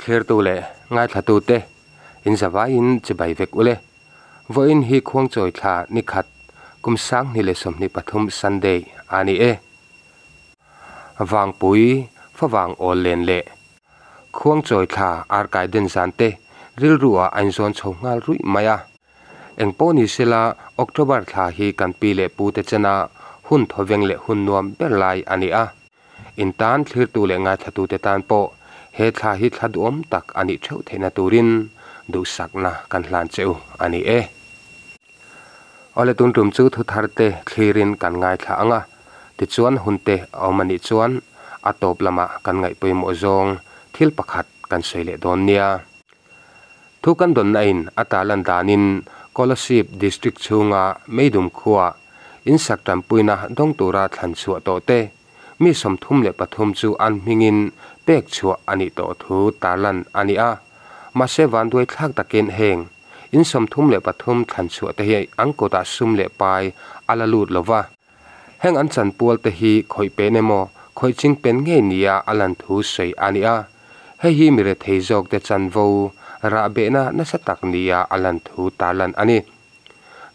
Thlirtu leh ngaithlatute in zavaiin chibai vek ule. Vawiin hi Khuangchawi thla ni khat kum 2023 Sunday a ni e. Vangpui favang awl len leh Khuangchawi thla arkai den zan te rilru ah a inzawn chho nghal ruih mai a. Engpawh ni sela October thla hi kan pi leh pu te chena hun thawveng leh hun nuam ber lai a ni a. In tan thlirtu leh ngaithlatute tan pawh he thla hi thla duhawm tak a nih theuh theihna turin duhsakna kan hlan che u a ni e. Awle tun tum chu thu thar te thlirin kan ngaithla ang a, tichuan hun te a awm a nih chuan a tawp lamah kan ngaih pawimawh zawng thil pakhat kan sawi leh dawn nia. Thu kan dawnna in a tarlan danin Kolasib District chhunga Meidum khua insak tanpuina dawng tura thlan chhuah tawh te mi 33 chu an hmingin pek chhuah a nih tawh thu tarlan a ni a. Mahse vanduai thlak takin heng in 33 thlan chhuah te hi an kutah sum leh pai a la lut lova. Heng an chanpual te hi khawih pen emaw khawih ching pen ngei nia a lan thu sawi a ni a. Hei hi mi rethei zawk te chanvo rah behna nasa tak nia a lan thu tarlan a ni.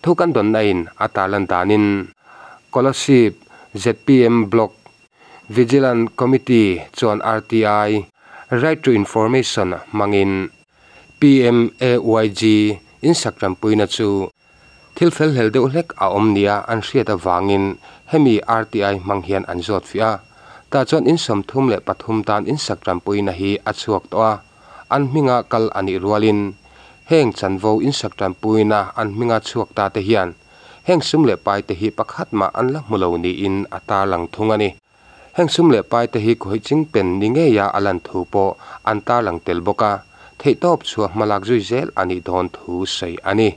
Thu kan dawnna in a tarlan danin Kolasib zpm Block Vigilant Committee chuan RTI, Right to Information, hmangin PMAYG insak tanpuina chu thil fel hlel deuh hlek a awm nia an hriat avangin hemi RTI hmang hian an zawt fiah a. Tah chuan in 33 tan insak tanpuina hi a chhuak tawh a, an hminga kal a nih rualin heng chanvo insak tanpuina an hminga chhuak ta te hian heng sum leh pai te hi pakhat mah an la hmu lo niin a tarlang thung a ni. Heng sum leh pai te hi khawih ching pen ni ngeia a lan thu pawh an tarlang tel bawk a, theihtawp chhuah hmalak zui zel a nih dawn thu sawi a ni.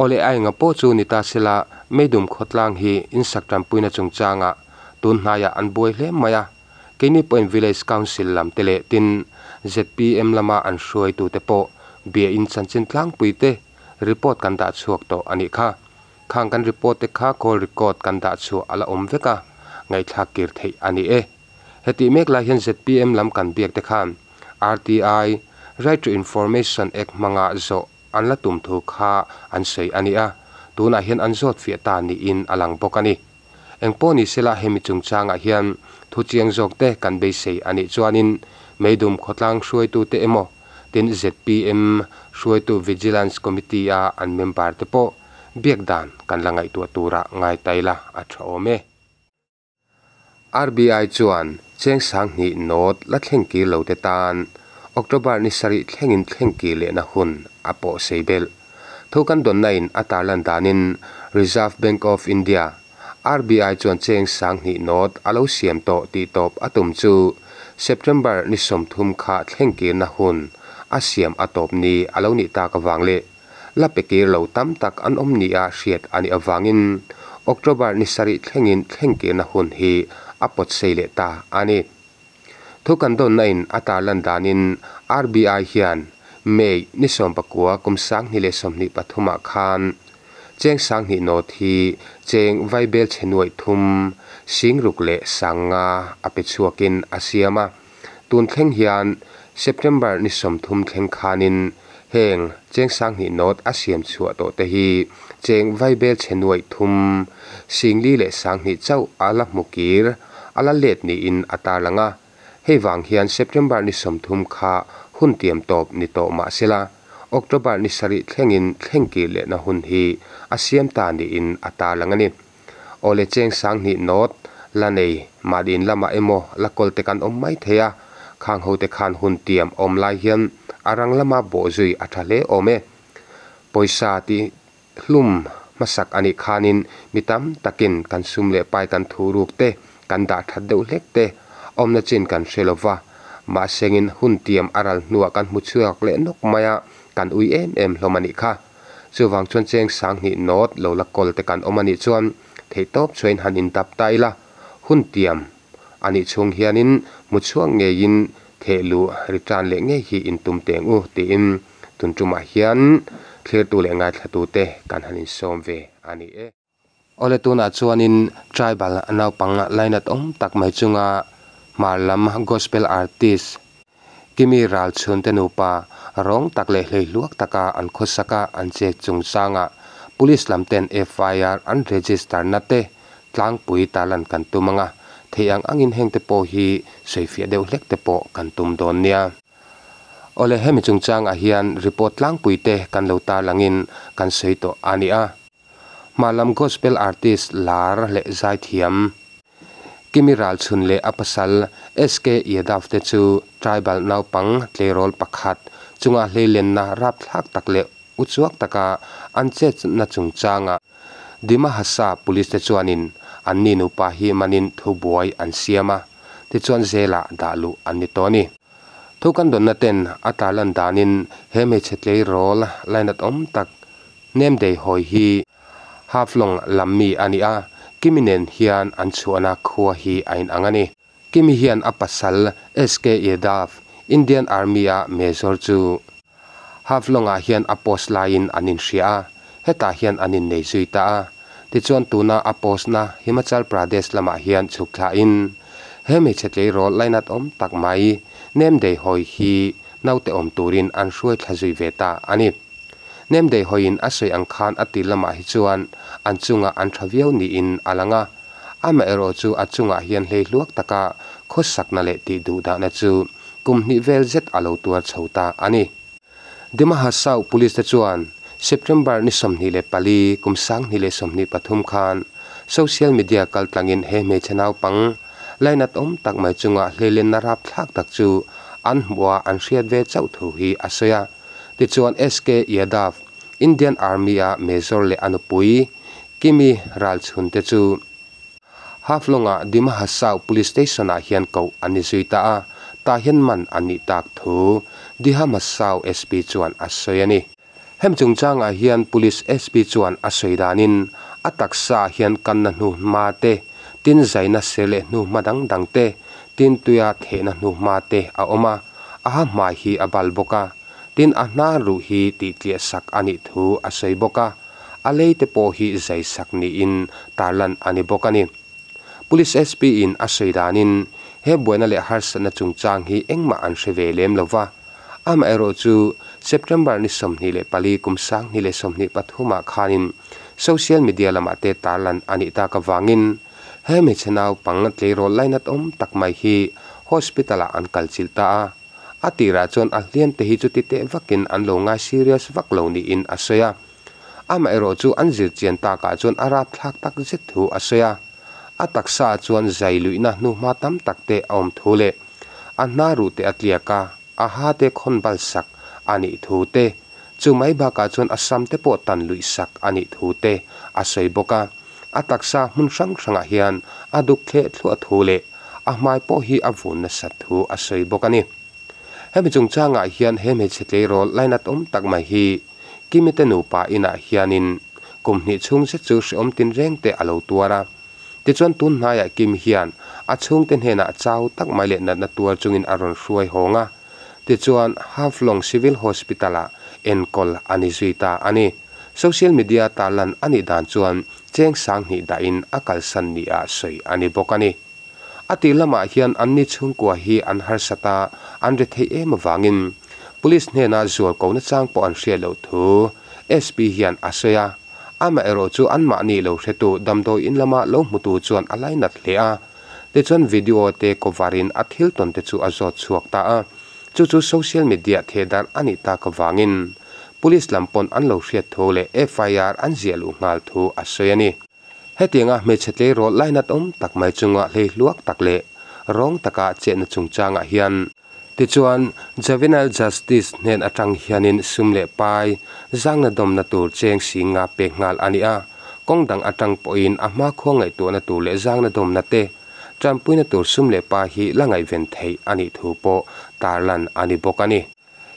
Awle a enga pawh chu ni ta sela Meidum khawtlang hi insak tanpuina chungchangah tun hnaiah an buai hle mai a, keini pawhin Village Council lam te leh tin zpm lama an hruaitute pawh bia in chanchin tlangpui te report kan dah chhuak tawh a nih kha. Khang kan report te kha call record kan dah chhuah a la awm vek a, ngaihthlak kir theih a ni e. Hetih mek lai hian zpm lam kan biak te khan RTI, Right to Information Act hmanga zawh an la tum thu kha an sawi a ni a, tunah hian an zawt fiah ta niin a lang bawk a ni. Engpawh ni sela hemi chungchangah hian thu chiang zawk te kan beisei a nih chuanin Meidum khawtlang hruaitute emaw tin zpm hruaitu Vigilance Committee a an member te pawh biak dan kan la ngaihtuah tura ngai ta ila a tha awm e. RBI chuan cheng 2000 note la thleng kir lo te tan October ni sarih thlengin thleng kir lehna hun a pawh sei belh. Thu kan dawnna in a tarlan danin Reserve Bank of India, RBI chuan cheng 2000 note a lo siam tawh tih tawp a tum chu September ni 30 kha thleng kirna hun a siam a tawp ni a lo nih tak awang leh la pe kir lo tam tak an awm ni a hriat a nih awangin October ni sarih thlengin thleng kirna hun hi a pawt sei leh ta a ni. Thu kan dawnna in a tarlan danin RBI hian May ni 19 kum 2023 ah khan cheng 2000 note hi cheng vaibel chhe nuai thum sing ruk leh 50 a pe chhuakin a siam a. Tun thleng hian September ni 30 thleng khanin heng cheng 2000 note a siam chhuah tawh te hi cheng vaibel chhe nuai thum sing li leh 20 chauh a la hmu kir a la let niin a tarlang a. Hei wang hian September ni 30 kha hun tiam tawp ni tawh mah sela October ni sarih thlengin thleng kir lehna hun hi a siam ta niin a tarlang a ni. Awle cheng 2000 note la nei mahdin lama emaw la kawl te kan awm mai thei a, khang ho te khan hun tiam awm lai hian a rang lama bawh zui a tha hle awm e. Pawisa ti hlum hmasak a nih khanin mi tam takin kan sum leh pai kan thu ruk te kan dah that deuh hlek te awmna chin kan hre lova, mahsengin hun tiam a ral hnuah kan hmu chhuak leh nawk mai a, kan ui em em hlawm a nih kha. Chuwang chuan cheng 2000 note lo la kawl te kan awm a nih chuan theihtawp chuain han in dap ta ila hun tiam a nih chhung hianin hmu chhuak ngeiin thehlu return leh ngei hi in tum teng u tiin tun tumah hian thlirtu leh ngaithlatu te kan han insawm ve a ni e. Awle tunah chuanin tribal naupang lainat awm tak mai chunga hmar lam gospel artist Kimi ralchhunte nupa rawng tak leh hleihluak taka an khawsaka an chek chungchangah Police lam ten FIR an register na te tlangpui tarlan kan tum anga, theih ang angin heng te pawh hi sawifiah deuh hlek te pawh kan tum dawn nia. Awle hemi chungchangah hian report tlangpui te kan lo tarlangin kan sawi tawh a ni a. Hmalam Gospel artist lar leh zaithiam Kimi Ralchhun leh a pasal SK Yadav te chu tribal naupang tleirawl pakhat chunga hleilenna rapthlak tak leh Uchuak taka an chetna chungchangah Dimahasa Police te chuanin anni nupa hi manin thubuai an siam a, tichuan zelah dah luh an ni tawh a ni. Thu kan dawnna ten a tarlan danin he hmeichhe tleirawl lainat awm tak Nemdei hawi hi Haflong lam mi a ni a, Kimi nen hian an chhuahna khua hi a inang a ni. Kimi hian a pasal SK Yadav, Indian Army-a Major chu Haflong-ah hian a post laiin an inhria a, hetah hian an innei zui ta a. Tichuan tuna a post-na Himachal Pradesh lamah hian chhuk thlahin he hmeichhe tleirawl lainat awm tak mai Nemdei hawi hi naute awm turin an hruai thla zui ve ta a ni. Nemdei hawiin a sawi ang khan a tir lamah hi chuan an chungah an tha viau niin a lang a, Amaherawh chu a chungah hian hleihluak taka khawsakna leh tih duhdahna chu kum hnih vel zet a lo tuar chho ta a ni. Dimahasau Police te chuan September ni 24 kum 2023 khan social media kaltlangin he hmeichhe naupang lainat awm tak mai chunga hleilenna rapthlak tak chu an hmuh a an hriat ve chauh thu hi a sawi a. Tichuan SK Yadav, Indian Army-a Major leh a nupui Kimi ralchhunte chu Haflong-a Dimahasau Police Station-ah hian koh an ni zui ta a, tah hian man an nih tak thu Dihamasau SP chuan a sawi a ni. Hem chungchangah hian Police SP chuan a sawi danin a taksaah hian kanna hnu hma te, tin zaina ser leh hnu hma dang dang te, tin tuia thehna hnu hma te a awm a, a ha hmai hi a bal bawk a, tin a hnar ruh hi tihtliah sak a nih thu a sawi bawk a. A lei te pawh hi zai sak niin tarlan a ni bawk a ni. Police SP in a sawi danin he buaina leh harsatna chungchang hi engmah an hre ve lem lo va. Amaherawhchu September ni 24 kum 2023 ah khanin social media lamah te tarlan a nih tak avangin he hmeichhe naupang tleirawl lainat awm tak mai hi hospital ah an kalchilh ta a. A tirah chuan a hliam te hi chuti teh vakin an lo ngai serious vak lo niin a sawi a. Amaherawh chu an zir chian takah chuan a rapthlak tak zet thu a sawi a. A taksa ah chuan zai luihna hnuhma tam tak te a awm thu leh a hna ruh te a tliak a, a ha te khawn bal sak a nih thu te, chu mai bakah chuan a sam te pawh tan luih sak a nih thu te a sawi bawk a. A taksa hmun hrang hrangah hian a duk thleh thluah thu leh a hmai pawh hi a vun nasat thu a sawi bawk a ni. Hemi chungchangah hian he hmeichhe tleirawl lainat awm tak mai hi Kimite nupa inah hianin kum hnih chhung zet chu hrehawm tinreng te a lo tuar a. Tichuan tun hnaiah Kim hian a chhungte hnenah chau tak mai leh natna tuar chungin a rawn hruai hawng a. Tichuan Haflong Civil Hospital-ah enkawl a ni zui ta a ni. Social media tarlan a nih dan chuan cheng 2000 dahin a kalsan nia sawi a ni bawk a ni. A tih lamah hian anni chhungkua hi an harsat a, an ri theih em avangin Police hnena zual kohna chang pawh an hriat loh thu SP hian a sawi a. Amaherawh chu anmahni lo hretu damdawi in lama lo hmutu chuan a lainat hle a. Tichuan video te cover in a thil tawn te chu a zawt chhuak ta a. Chu chu social media thehdarh a nih tak avangin Police lam pawn an lo hriat thu leh FIR an ziah luh nghal thu a sawi a ni. Hetianga hmeichhe tleirawl lainat awm tak mai chunga hleihluak tak leh rawng taka chetna chungchangah hian Tichuan Juvenile Justice hnen atang hianin sum leh pai zangna dawmna tur cheng singa pek nghal a ni a, kawng dang atang pawhin a hmakhua ngaihtuahna tur leh zangna dawmna te Tanpuina tur sum leh pa hi la ngaihven theih a nih thu pawh tarlan a ni bawk a ni.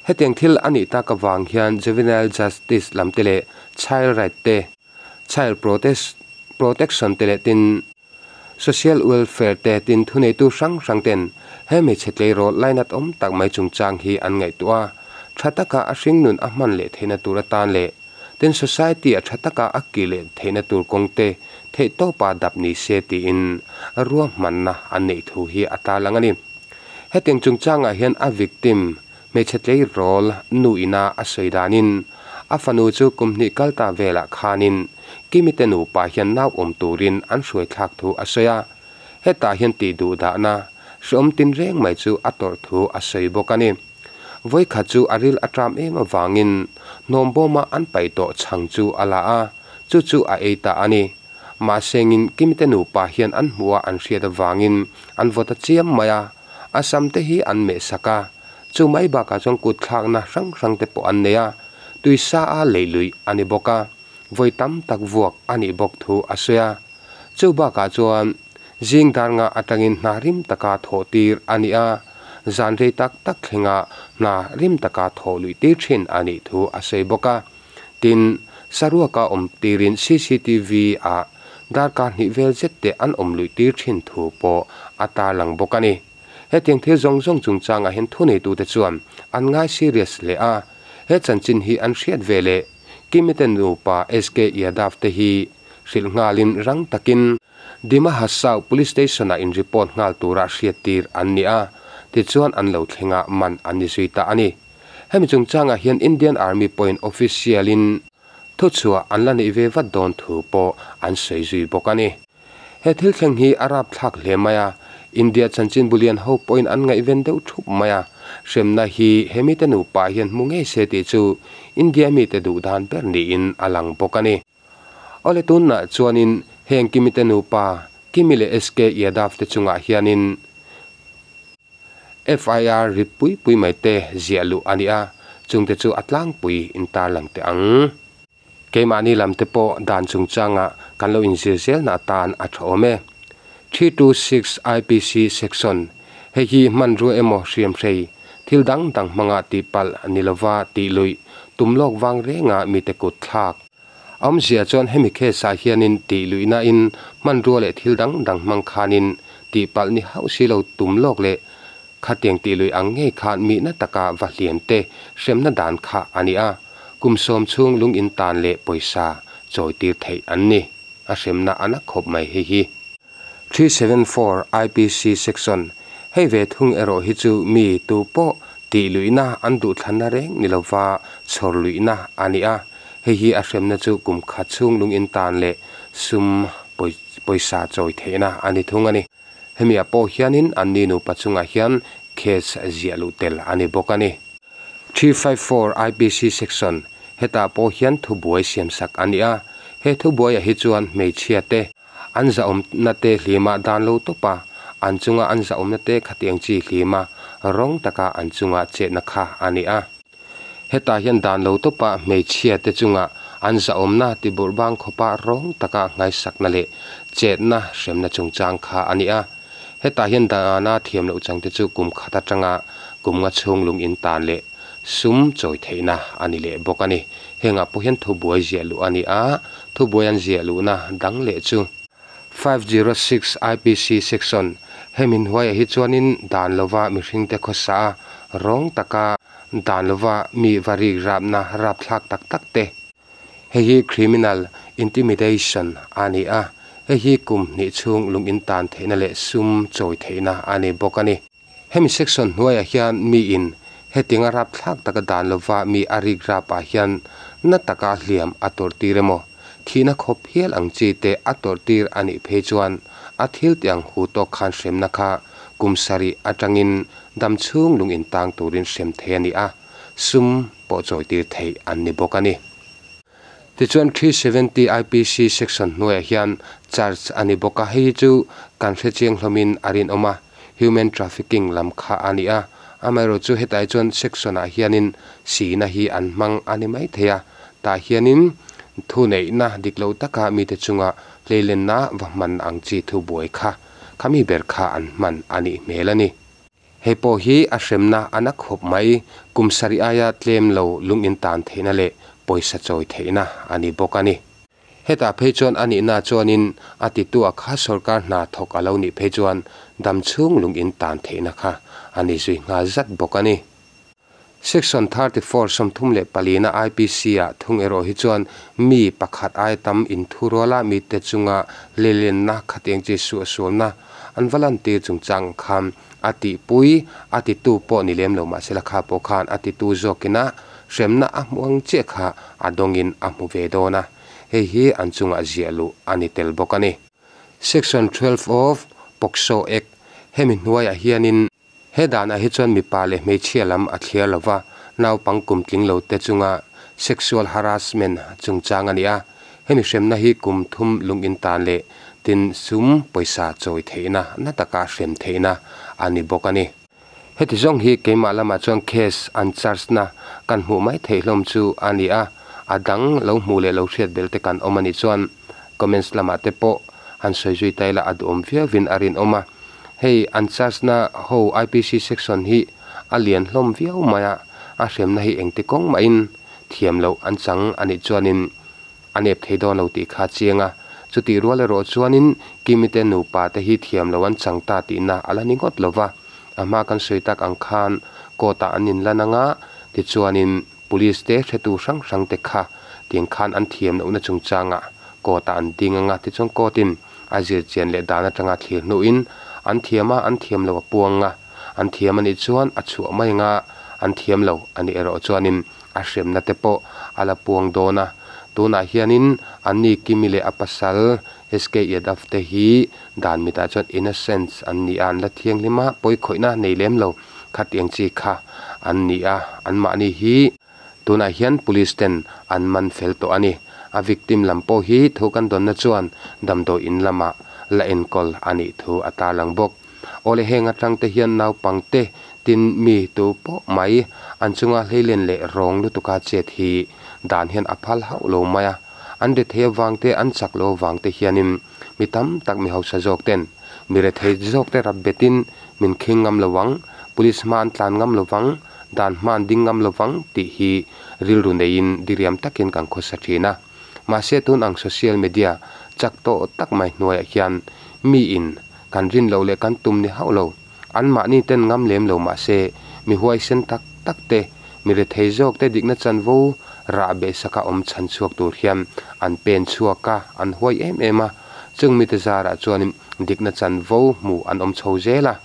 Hetiang thil a nih tak avang hian Juvenile Justice lam te leh Child Right te, Child Protection te leh tin Social Welfare te tin thuneitu hrang hrang ten he hmeichhe tleirawl lainat awm tak mai chungchang hi an ngaihtuah a, tha taka a hringnun a hman leh theihna tur atan leh Tin society a tha taka a kih leh theihna tur kawng te theihtawpa dap ni se tiin ruahmanna an neih thu hi a tarlang a ni. Hetiang chungchangah hian a victim, hmeichhe tleirawl nu ina a sawi danin a fanu chu kum hnih kal ta velah khanin Kimi te nupa hian nau awm turin an hruai thlak thu a sawi a, hetah hian tih duh dahna hreawm tin reng mai chu a tawrh thu a sawi bawk a ni. Vawikhat chu a ril a ṭam em avangin hnawmbawma an paih tawh chhang chu a la a, chu chu a ei ta a ni. Mahsengin Kimite nupa hian an hmuh a an hriat avangin an vaw ta chiam mai a, a sam te hi an meh sak a, chu mai bakah chuan kut thlakna hrang hrang te pawh an nei a, tuisa a leih luih a ni bawk a, vawi tam tak vuak a nih bawk thu a sawi a. Chu bakah chuan zing dar nga atangin hna rim taka thawh tir a ni a, zan rei tak tak thlenga hna rim taka thawh luih tir thin a nih thu a sawi bawk a. Tin, saruaka awm tirin cctv ah darkar hnih vel zet te an awm luih tir thin thu pawh a tarlang bawk a ni. Hetiang thil zawng zawng chungchangah hian thuneitute chuan an ngai serious hle a, he chanchin hi an hriat ve leh Kimite nupa SK Yadav te hi hrilh nghalin rang takin Dima Hasau Police Station-ah in report nghal tura hriattir an ni a, tichuan an lo thlenga man an ni zui ta a ni. Hemi chungchangah hian Indian Army pawhin official-in thuchhuah an la neih ve vat dawn thu pawh an sawi zui bawk a ni. He thil thleng hi a rapthlak hle mai a, India chanchin bulian ho pawhin an ngaihven deuh thup mai a, hremna hi he mite nupa hian hmu ngei se tih chu India mite duh dan ber niin a lang bawk a ni. Awle tunah chuanin heng Kimite nupa Kimi leh SK Yadav te chungah hianin FIR ri pui pui mai te ziah luh a ni a, chungte chu a tlangpui in tarlang teh ang. Keimahni lam te pawh dan chungchanga kan lo inzir zelna atan a tha awm e. 326 IPC Section, Hei hi hmanrua emaw hriamhrei, thil dang dang hmanga tihpalh ni lova tih luih, tum lawk vang renga mite kut thlak. A awmzia chuan hemi case ah hianin tih luihna in hmanrua leh thil dang dang hmang khanin tihpalh ni hauh si lo tum lawk leh Khatiang tih lui ang ngei khan mihna taka va hliam te hremna dan kha a ni a, kum sawm chhung lung in tan leh pawisa chawi tir theih an ni. A hremna a na khawp mai hei hi. 374 IPC Section, Hei ve thung erawh hi chu mi tu pawh tih luihna an duhthlanna reng ni lova chhawr luihna a ni a, hei hi a hremna chu kum khat chhung lung in tan leh sum pawisa chawi theihna a ni thung a ni. Hemi ah pawh hianin anni nupa chungah hian case ziah luh tel a ni bawk a ni. 354 IPC Section, Hetah pawh hian thubuai siamsak a ni a, he thubuaiah hi chuan hmeichhia te an zahawmna te hlima dan lo tawp a, an chunga an zahawmna te khatiang chi hlima rawng taka an chunga chetna kha a ni a. Hetah hian dan lo tawpa hmeichhia te chunga an zahawmna tiburh bang khawpa rawng taka nghaisakna leh chetna hremna chungchang kha a ni a. Hetah hian dana thiam loh changte chu kum khat atanga kum nga chhung lung in tan leh sum chawi theihna a ni leh bawk a ni. Hengah pawh hian thubuai ziah luh a ni a, thubuai an ziah luhna dang leh chu. 506 IPC Section, Hemi hnuaiah hi chuanin dan lova mihringte khawsa a, rawng taka dan lova mi va rik rapna rapthlak tak tak te. Hei hi criminal intimidation a ni a, hei hi kum hnih chhung lung in tan theihna leh sum chawi theihna a ni bawk a ni. Hemi section hnuaiah hian miin hetianga rapthlak taka dan lova mi a rik rapah hian na taka hliam a tawrhtir emaw, thihna khawp hial ang chi te a tawrhtir a nih phei chuan a thil tiang hu tawk khan hremna kha kum sarih atangin dam chhung lung intang turin hrem thei a ni a, sum pawh chawitir theih an ni bawk a ni. Tichuan 370 IPC section hnuaiah hian charge a ni bawk a, hei hi chu kan hrechiang hlawmin a rinawm a, human trafficking lam kha a ni a, amaherawhchu chu hetah hi chuan section ah hianin sihna hi an hmang a ni mai thei a, tah hianin thuneihna dik lo taka mite chunga hleilenna va hman ang chi thubuai kha khami ber kha an hman a nih hmel a ni. Hei pawh hi a hremna a na khawp mai, kum sarih aia tlem lo lung in tan theihna leh pawisa chawi theihna a ni bawk a ni. Hetah phei chuan a nihna chuanin a titu a kha sawrkar hna thawk a lo nih phei chuan dam chhung lung in tan theihna kha a ni zui nghal zat bawk a ni. Section 34, 34 na IPC ah thung erawh hi chuan mi pakhat aia tam inthuruala mite chunga hleilenna khatiang chi suahsualna an va lantir chungchang khan a tihpui a titu pawh ni lem lo mahsela kha pawh khan a titu zawkina hremna a hmu ang chiah kha a dawngin a hmu ve dawn a, hei hi an chungah ziah luh a ni tel bawk a ni. Section 12 of POCSO Act, Hemi hnuaiah hianin He danah hi chuan mipa leh hmeichhia lam a thliar lo va, naupang kum tling lo te chunga sexual harassment chungchang a ni a. Hemi hremna hi kum thum lung intan leh tin sum pawisa chawi theihna na taka hrem theihna a ni bawk a ni. Heti zawng hi keimah lamah chuan case an charge na kan hmuh mai theih hlawm chu a ni a, a dang lo hmuh leh lo hriat belh te kan awm a nih chuan comments lamah te pawh han sawi zui ta ila a duhawm viauvin a rinawm a. Hei an charge na ho IPC section hi a lian hlawm viau mai a, a hremna hi engti kawng mahin thiam loh an chang a nih chuanin a nep thei dawn lo tih kha a chiang a. Chutih rual erawh chuanin Kimite nupa te hi thiam loh an chang ta tihna a la ni ngawt lo va, a hma kan sawi tak ang khan court ah an inlan anga tichuanin Police te hretu hrang hrang te kha tiang khan an thiam lohna chungchangah court ah an ding anga tichuan court in a zir chian leh dan atanga thlir hnuin an thiam a, an thiam lo a puang a, an thiam anih chuan a chhuah mai anga an thiam lo anih erawh chuanin a hremna te pawh a la puang dawn a. Tunah hianin anni Kimi leh a pasal SK Yadav te hi dan mitah chuan innocent an ni a, an la thianghlim a, pawikhawihna nei lem lo Khatiang chi kha an ni a, anmahni hi tunah hian police ten an man fel tawh a ni. A victim lam pawh hi thu kan dawnna chuan damdawi in lamah la enkawl a nih thu a tarlang bawk. Awle heng atang te hian naupang te tin mi tu pawh mai an chunga hleilen leh rawng lutuka chet hi dan hian a phal hauh lo mai a. An rethei avang te an chak lo avang te hianin mi tam tak mi hausa zawk ten Mi rethei zawk te rap betin min khing ngam lo vang, police hma an tlan ngam lo vang, dan hma an ding ngam lo vang tih hi rilru neiin diriam takin kan khawsa thin a. Mahse tun ang social media chak tawh tak mai hnuaiah hian miin kan rin loh leh kan tum ni hauh lo. Anmahni ten ngam lem lo mahse mi huaisen tak tak te, mi rethei zawk te dikna chanvo rah behsaka awm chhan chhuak tur hian an pen chhuak a, an huai em em a. Chung mite zarah chuanin dikna chanvo hmu an awm chho zel a,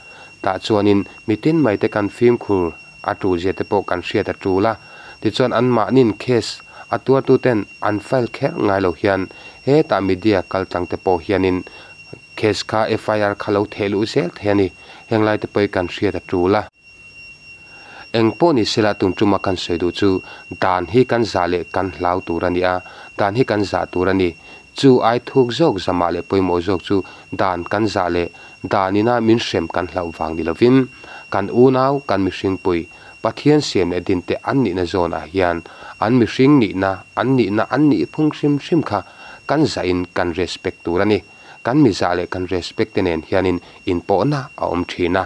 tah chuanin mitin maite kan fimkhur a tul zia te pawh kan hriat a tul a. Tichuan anmahnin case a tuartuten an file kher ngai lo hian hetah media kaltlang te pawh hianin case kha FIR kha lo theh luh zel thei a ni. Henglai te pawh hi kan hriat a tul a. Eng pawh ni sela tun tuma kan sawi duh chu dan hi kan zah leh kan hlau tur a ni a, dan hi kan zah tur a ni. Chu ai thuk zawk zamah leh pawimawh zawk chu dan kan zah leh dan ina min hrem kan hlauh vang ni lovin kan unau, kan mihringpui, Pathian siam leh dinte an nihna zawnah hian an mihring nihna, an nihna an nihphung hrim hrim kha kan zahin kan respect tur a ni. Kan mizah leh kan respect te nen hianin inpawhna a awm thin a.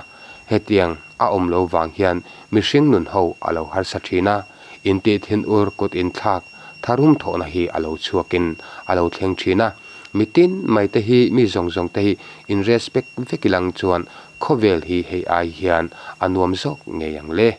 Hetiang a awm lo vang hian mihring nun ho a lo harsa thin a, intih thin ur kut inthlak tharum thawhna hi a lo chhuakin a lo thleng thin a. Mitin mai te hi mi zawng zawng te hi in respect vek ilang chuan khawvel hi hei ai hian a nuam zawk ngei ang le.